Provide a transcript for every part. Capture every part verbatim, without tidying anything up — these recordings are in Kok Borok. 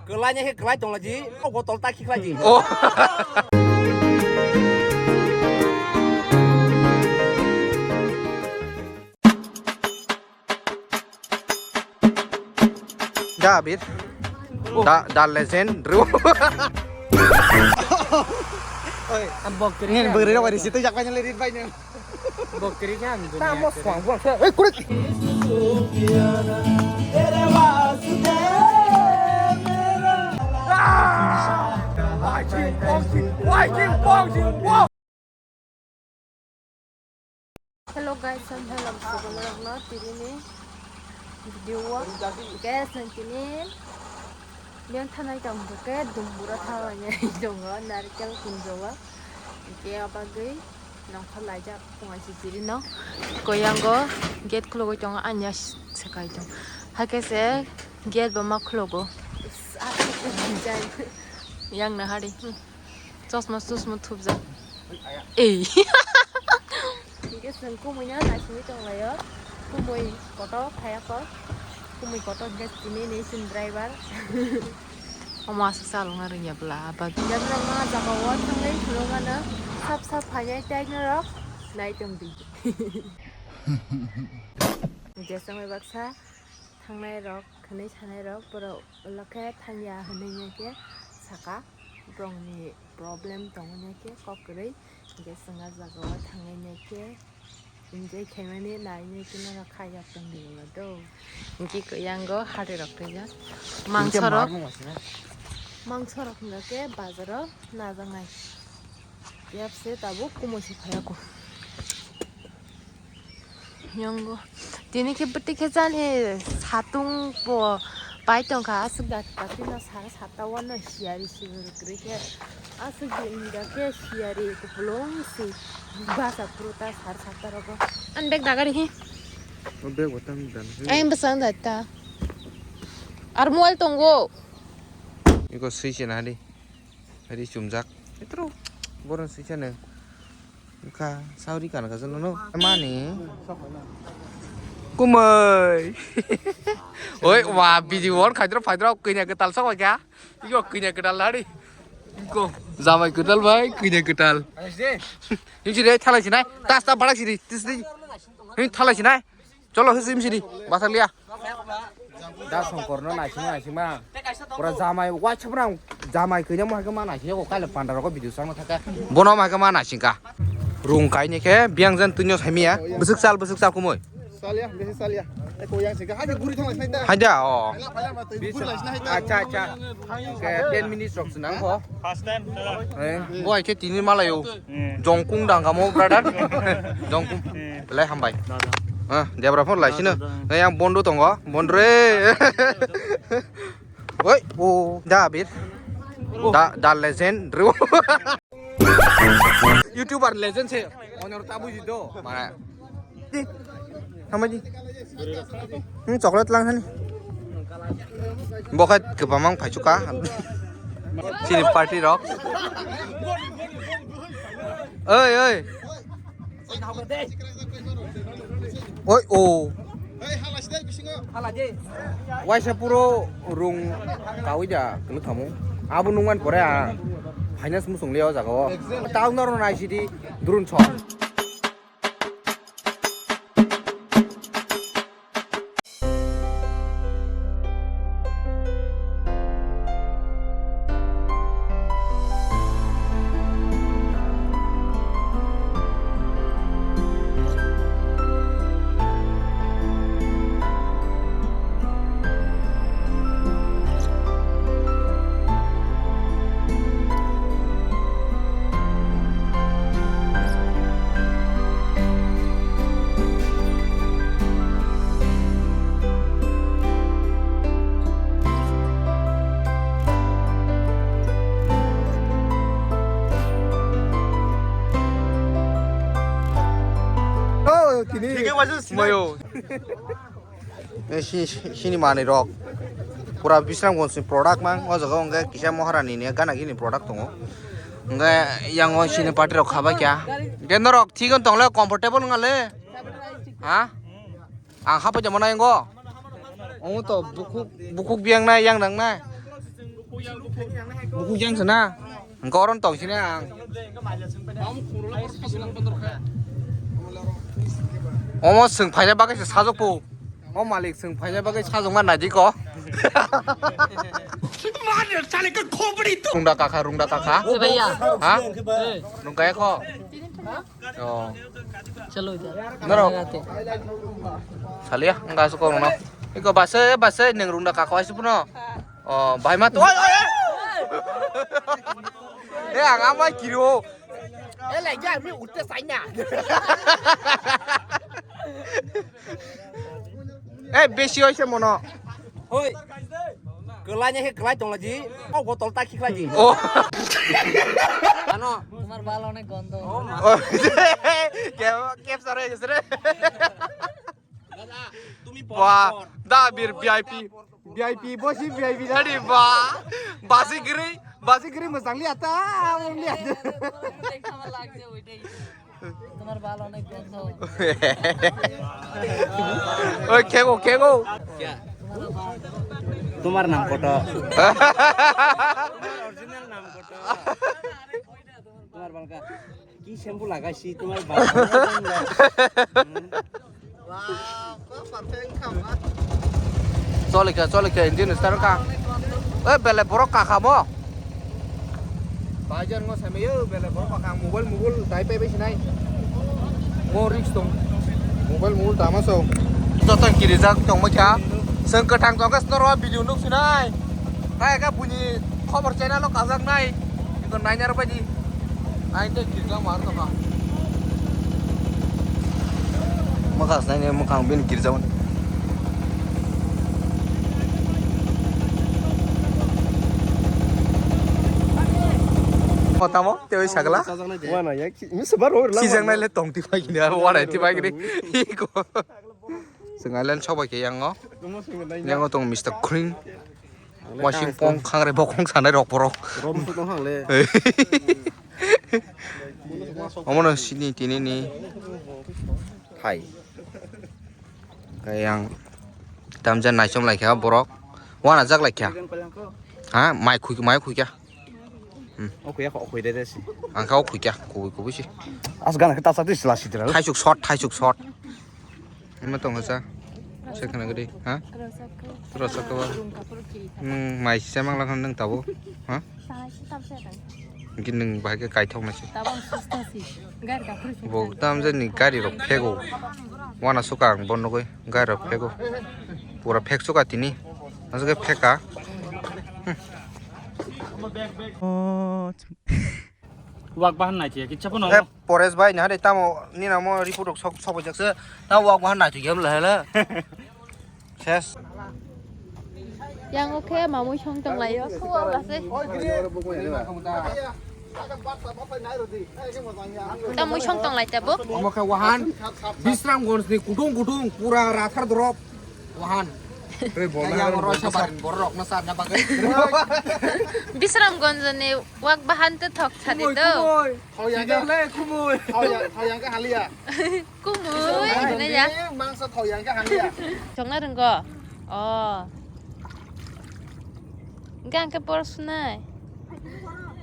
Kwlai ni khe kwlai tongla ji, o botol ta khiklai ji. Oh. Da Abir. Da, da legend, bro. Oi, ang bok kiri. Nen beri ro wari situ jak banyak lirik banyak. Bok kiri kan dunia. Tamo kiri. Suang buang. Eh, kulit. Wai jing bong jing, wai jing bong jing, wow. Hello guys, ang hello subalrokno tini ni video o. Guys, ang tini yang thanai tong buke dumbura thanai tongo narikel kunjo o. Ke abagwi nongkhor laijak pungai si chiri no. Koyango gate khulogwi tongo anya sekai tong. Hakhe se gate bo ma khulogo. Yang na hari. Hmm. Chosma chosma thupjak. Ei. Hingke chwng kumui no naisingwi tonglaio. Kumui kotor phaiya kok. Kumui kotor hingke tini ni chini driver. Omo aswk chalokna rwngya bwla, aba. Hingke norok no ah jaga o thangwi phunukmano sap sap phainai tei norok nai tongdi. Hingke chwng bai baksa thangnai rok, hwnwi sanai rok, borok ulo khe thangya hwnwi khe saka, borokni problem tongwi khe kok kwrwi, hingke chwng ah jaga o thangwi khe enjoy khaimani nainwi khe nono khaijak tongdi ulo do. Hingke kwyango hati rok twijak, mangso rok, mangso rok hingke bazar o najaknai. Yapse tabuk kumui se phaiya ko. Yongo. Tini khe bwtwi khe jani satung bo pai tongkha aswk da, da tino sara satta wano siyari sibiri kwrwi khe aswk din da khe siyari kupulung si basa phuru ta sara satta rogo. An bag dagari hi. O bag bo tang dan. Ayang bwsang da ta. Ar mobile tongo. Iko swi se nadi. Ri chumjak. Petro. Boron swi se nang. Kha, sauri kana ka jono no. Mani. Kumai. Oi, wa, bidi wor khaidro phaidro, kanya kwtal sok ka. Iko kanya kwtal lari. Iko, jamai kwtal bai, kanya kwtal. Himsi re, thalai sinai. Tas ta barak siri, tis di. Him thalai sinai. Cholo, himsi di. Bathar liya. Da songkor no naising naising ma. Pura jamai, wa chapra jamai kanya mo ka ma naising ko kala panda rok video sang thaka. Bono ma ka ma naising ka. Rung kai ni khe biang jan tunyo saimiya. Bwswk sal, bwswk sal kumui. Salia, bisi salia. Eko yang sing ka. Haja guri thong lai sinai da. Haja, oh. Phaila, phaila, ma twi guri lai sinai da. Acha, acha. Ke ten minutes rok sinang ho. First time, sir. Eh, bo ai khe tini malayo. Eh. Jongkung dang kamo, brother. Jongkung. Eh. Belai hambai. Da, da. Ah, debra phone lai sino. Da, da, da. Ngai yang bondo tongo, bondo re. Oi, o, da Abir. Da, da legend, bro. YouTuber legend se. Honor ta buji do. Mana? Di. Sama di. Hmm, chocolate lang sani. Bokat kebamang phaisuka. Chini party rok. Oi, oi. Oi, o. Waisa puro rung kawi da kunu thamu. Abo nungman pore a. Finance musung le o jaga o. Town noro nai sidi durun chok. Oh, tini. Mayo. Eh, si-, si-, sini manwi rok. Pura Bisramganj ni product mang. O jaga o hwnkhe kisa Maharani ni gana gini product tongo. Hwnkhe yang o sini party rok khabai kha. Hwnkhe norok thik wng tong le, comfortable wng le. Ha? Ang hapai tongma nai wng o. Omo to bukhuk, bukhuk biyang na, yang nang na. Bukhuk yang sana. Goron tong sini ang. Omo seng phaina bagwi se sajok po. O malik seng phaina bagwi sajok ma naidi ko. Rungda kaka, rungda kaka. Bhaiya. Ha? Rungkaya ko. Oh. Chalo idhar. Naro. Lagate. Salia, enggak suka ngono. Iko base, base, neng rungda kako aisi puno. Oh, bai ma tu. Oi, oi, oi. Eh, ang amai kiro. Eh, lagi ami utte sanya. Eh, besi oi se mono. Hoi. Kelai nya he kelai tong lagi. Oh, botol tak kik lagi. Oh. Ano? Tomar bal onek gondo. Oh, ma. Oh. Kep, kep sare, sare. Wah, da bir V I P. V I P, bosi V I P tadi, wah. Basi giri, basi giri masang lihat ta, lihat. Tomar bal onek gondo. Oi, kego, kego. Tomar nam koto. Tomar original nam koto. Tomar bal ka. Ki shampoo lagaisi tomar bal. Cholikha, cholikha, engine start ka. Eh, bele borok kakha mo. Bajar ngo samayo, bele borok kakha, mobile, mobile, dai pai bai sinai. Mo risk tong. Mobile, mobile dama so. Joto kirijak tong mo kha. Seng kwthang tong khe snoro video nuk sinai. Kaya khe buini khobor channel o kajak nai. Iko nainaro bai di. Ain tei girja mar to ka. Mwkhang sinai ne mwkhang bini girja mani. Kotamo tewi sagla. Wana ya, mi sebar hor la. Kijang nai le tong ti pai kini, wana ti pai kini. Iko. Seng island sobai ke yango. Yango tong Mister Green. Wasing pong khangre bokong sanai rok borok. Rom su tong hang le. Omo no sini tini ni. Hai. Kayang tamja naisom laikha borok. Wana jak laikha. Ha, mai khui, mai khui kya. Hmm. Oke ya, kok khui de de si. Angka khui kya, khui khui si. As gana kita satu sila sidra. Thaisuk shot, thaisuk shot. Ima tong sa. Sekana gede, ha? Rosako. Rosako. Rungka puro kiri. Hmm, mai sisa mang lakhan nang tabo. Ha? Sana si tab sa kan. Mungkin nang bahai ke kai thok na si. Tabang sista si. Gar ka puro si. Bo tam je ni gari rok phego. Wana suka ang bon nogoi gari rok phego. Pura phek suka tini. Asuk ke pheka. Hmm. Oh. Wak bahan nai tiya, kicha pono. Eh, Pores bai, nahari tamo ni namo report rok sok, sok jak se. Ta wak bahan nai tiya, la la. Ses. Yang oke, mamui song tong lai yo. Ko wak la se. Ta mui song tong lai ta bo. Omo khe wahan. Bisramganj ni kutung kutung pura rathar drop. Wahan. Yang roisa barin borok na sarna bagwi. Bisramganj ni wak bahan te thok sadi do. Khawya ke, khumui. Khawya, khawya ke halia. Kumui, hwnwi ya. Mangsa khawya ke halia. Chongna rwnggo. Oh. Hwnkhe ang khe por sunai.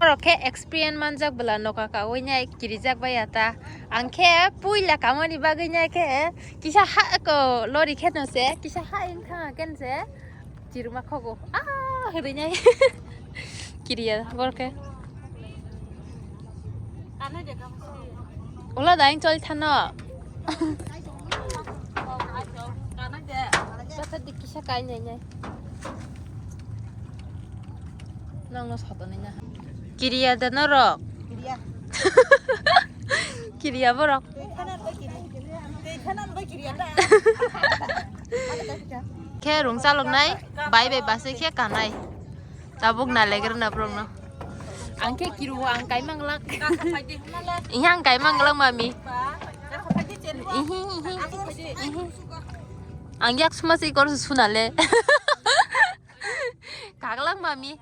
Borok khe experience manjak bwla noka kaui nai kirijak bai ya ta. Ang khe puila kamani bagwi nai khe kisa ha ko lori khe no se, kisa ha wng thang khe se. Chirma khogo. Ah, hwnwi nai. Kiriya borok khe. Ola daing chol thano. Bata dik kisa kai nai nai. Nang no soto nai na. Kiriya da norok. Kiriya. Kiriya borok. Twi khanan bai kiriya. Twi khanan bai kiriya da. Khe rung chalok nai, bai bai base khe kanai. Tabuk na legrwna borokno. Ang khe kiru ang kai manglak. Iya ang kai manglak mami. Ihi, ihi, ihi. Ang yak suma si kor suna le. Kaglak mami.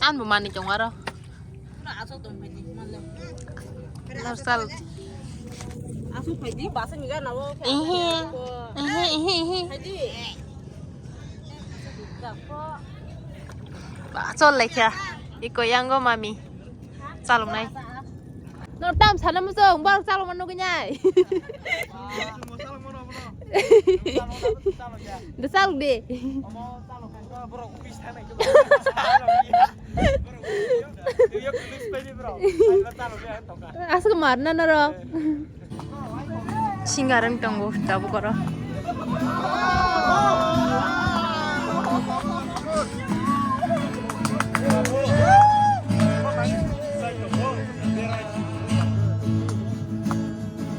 An bo mani chong aro. Nar sal. Aswk phaidi, basa ni gana o. Ehe. Ehe, ehe, ehe. Phaidi. Ba, chol laikha. Iko yango mami. Chalok nai. Nor tam sana muchung, borok chalok man nugui nai. Da chalok di. Aswk marna norok. Singa rwng tongo tabuk oro.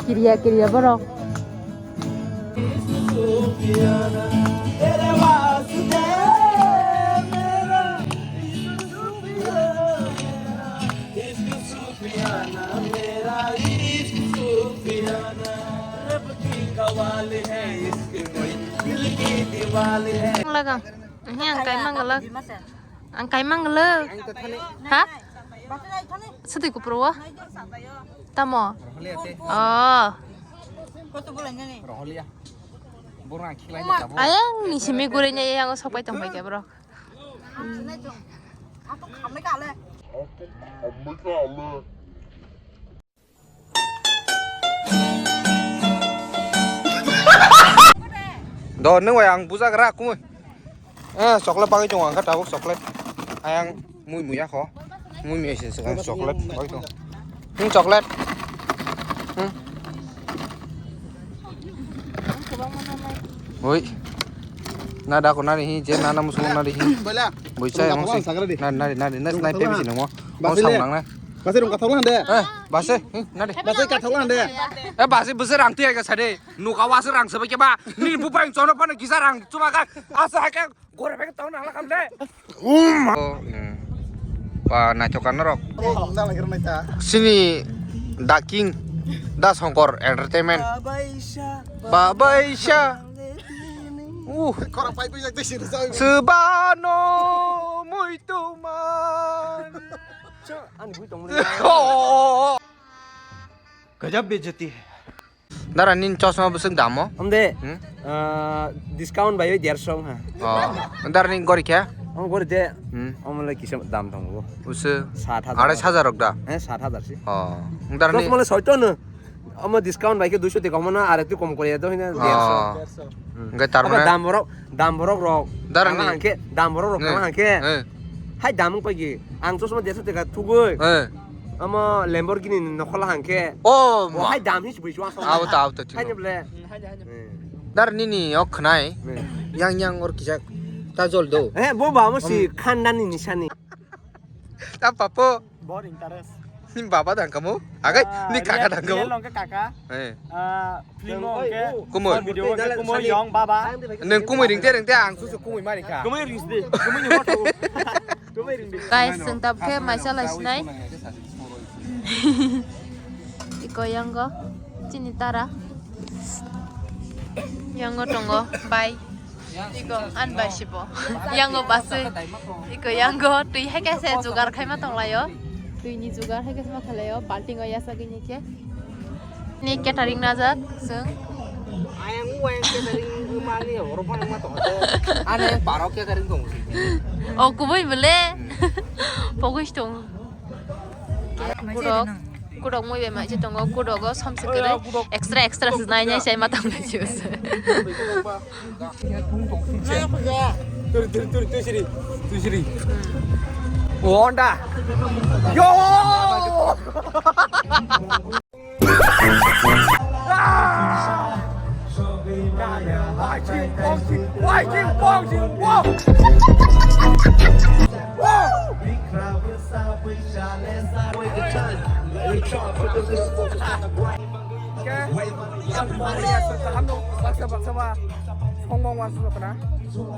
Kiriya kiriya borok. Lagang. Ini ang kai mangalak. Ang kai mangalak. Ha? Sadi kupro wa? Tamo. Oh. Ayang ni simi gurenya yang sopai tong bai ke bro. Do nung bai ang bujagra kumui. Eh, chocolate bagwi tongo ang kha tabuk chocolate. Ayang mui muya kho. Mui muya se chocolate bagwi tongo. Hmm, chocolate. Hmm. Oi. Na da ko nari hi je na na musu nari hi. Boi chai ang si. Nari nari nari na snai pe bisi namo. Ang sang nang na. Basi rung kathok lan de. Eh, basi. Hmm, nari. Basi kathok lan de. Eh, basi basi rang ti ai ka sade. Nuka wasi rang sebe ke ba. Ni bu pai chono pa na kisa rang chuba ka. Asa ha ka. Gore bek tong na la kam de. Um. Ba naithok ka norok. Sini The King, Da Songkor Entertainment. Babaisa. Uh. Khorang pai pai jak twi sini sa. Sebano muitu man. Ani bui tong le. Oh. Gajab bejati hai. Dara nini chosma bwswk damo? Amde, hmm? Ah, discount bai derso ha. Oh. Dara nini gori khe? Om gori de. Hmm. Om le kisa dam tongo. Usu. Sat hajar. Arai hajar rok da? Eh, sat hajar si. Oh. Dara ni chosma le soito no. Omo discount bai khe duiso teka omo na arekti kom kore do hina derso. Oh. Hmm. Hingke tar mane dam borok, dam borok rok. Dara ni hangke, dam borok rok hangke. Eh. Hai dam wng paigi. Ang chosma derso teka thugui. Eh. Omo Lamborghini ni nokhola hangke. Oh, hai dam hi sibui chuwa. Abo to, abo to, thik. Hai ni ble. Dar nini ok khnai. Yang yang or kisa ta jol do. Eh, bo ba mo si khandani nisani. Ta papo. Bor interest. Ni baba dang kamu? Agai, ni kaka dang kamu? Long ke kaka. Eh. Ah, film ke. Kumui. Video ke kumui yong baba. Neng kumui ringte ringte ang susu kumui mari kha. Kumui ringde. Kumui ni hoto. Guys, chwng tabuk khe maisa lai sinai. Iko yango chini tara. Yango tongo bai. Iko an bai sibo. Yango basui. Iko yango twi hai kaisa jugar khaima tonglaio. Twi ni jugar hai kaisa ma khlaio. Balting o yasagwi ni khe. Ni catering najak chwng. Ayang u ayang catering mani oro phano ma tong. Ani parok catering tong. O kubui bole. Pogwi tong. Kudok, kudok mui bai mai tongo, kudogo som se kwrwi extra extra se nai nai sai ma tong nai se. Turi turi turi turi siri. Turi siri. Honda. Yo! Baksa baksa ba. Songmong wansuk kana,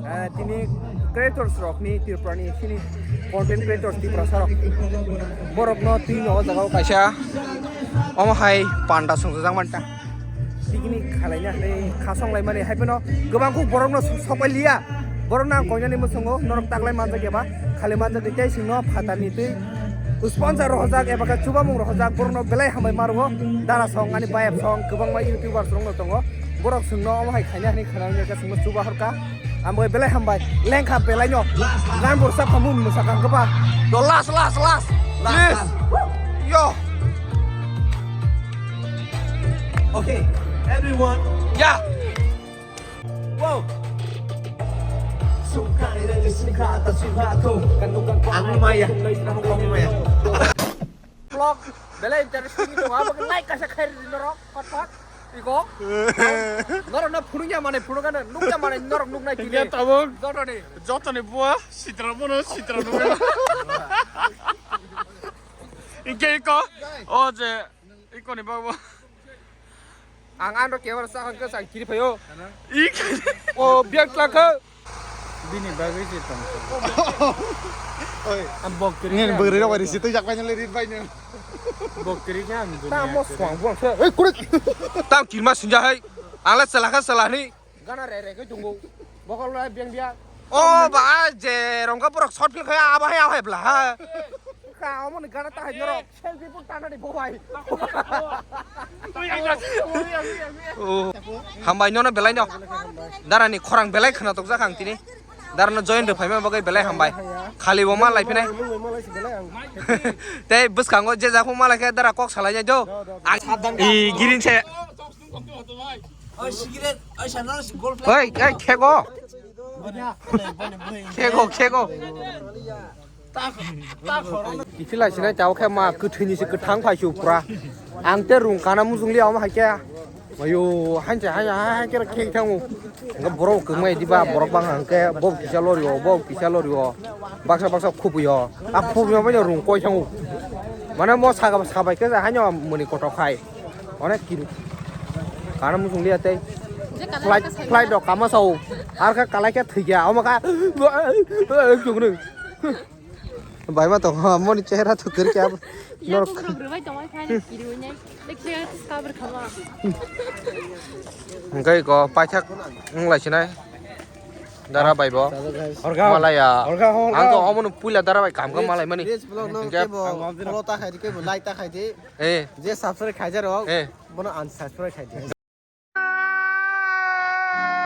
eh, tini creators rok ni Tripura ni sini content creators Tiprasa rok. Borok no twi no o jaga o kaisa omo hai panda song jak manta. Picnic khalaina hai khasong lai mani hai phano kwbang kuk borok no sok pai liya. Borok no ang koinani muchungo norok taklai manjak ya ba khali manjak tei sing no phatar ni twi. Sponsor rohojak eba khe chubamung rohojak, borokno belai hambai ma rwo. Dara song, ani bayap song, kwbangma YouTubers rokno tongo. Borok chwngno omo hai khaina hwnwi khwnarwkhe chwngno chuba horkha. Ang bai belai hambai, lengkha belaino. Gan borsa phamu mwsakha khe ba. To last, last, last. Please. Yo. Okay, everyone. Yeah. Wow. Ang maya. Ang maya. Vlog, belai interesting ito, ha, bagi like kasa khair di norok, pat pat, iko. Norok na phunukya mane phunukana, nukya mane norok nuknai kini. Ya, tabuk. Jotoni. Jotoni bua, sitra bono, sitra nukya. Ike iko, o je, iko ni babu. Ang ano camera sa khe sang kiri phayo. Ik. O biak tlak khe. Bini bagwi se tong. Oi. Ang bok kiri. Ngen bagwi rok wari si twi jak bai nang le rit bai nang. Bok kiri khe ang dunia. Ta mo swang buang se. Oi, kurik. Tam kirma sinja hai. Ang le sela kha sela ni. Gana re re khe dungo. Bokol la biang biang. O ba je rongka borok short film khe aba hai aba hai bla ha. Ka omo ni gana ta hai norok. Selfie pun tana di bawai. Oh, hambai nono belai no. Dara ni khorang belai khna tokjak ang tini. Dara no join rw phaima bagwi belai hambai. Khali bo ma lai phinai. Tei bwskango je jak ma lai khe dara kok salai jai do. Ang i giring se. Oi, cigarette, oi, sana, golf. Oi, oi, khego. Khego, khego. Kiphilai sinai tao khe ma kwthwini se kwthang phai su pura. Ang te rung kana muchung liya omo hai khe. Ayo, hanse, hanse, hanse, khe khe thangu. Nga borok kwmai diba, borok bang hang khe, bo kisa lorio, bo kisa lorio. Baksa, baksa khupuyo. A khupuyo bai rung koi thangu. Mane mo saga, sabai khe, hanyo muni kotok khai. Onek kiru. Kana muchung liya tei. Flight, flight rok kama sao. Ar kha kalai khe thwikya. Omo kha. Chuknung. Bai ma tong ha, moni chehra thukir kya. Ya norok. Kok rok rwbai tongma kha ni kiri wini. Lekhe kabr khama. Engkai ko paithak wng lai sinai. Dara bai bo. Orga. Malaya. Orga, orga. Ang to omo no puila dara bai kam kam malai mani. Rich vlog no engke kebo follow ta khai di, kebo like ta khai di. Eh. Je subscribe khai jaro. Eh. Bono unsubscribe khai di.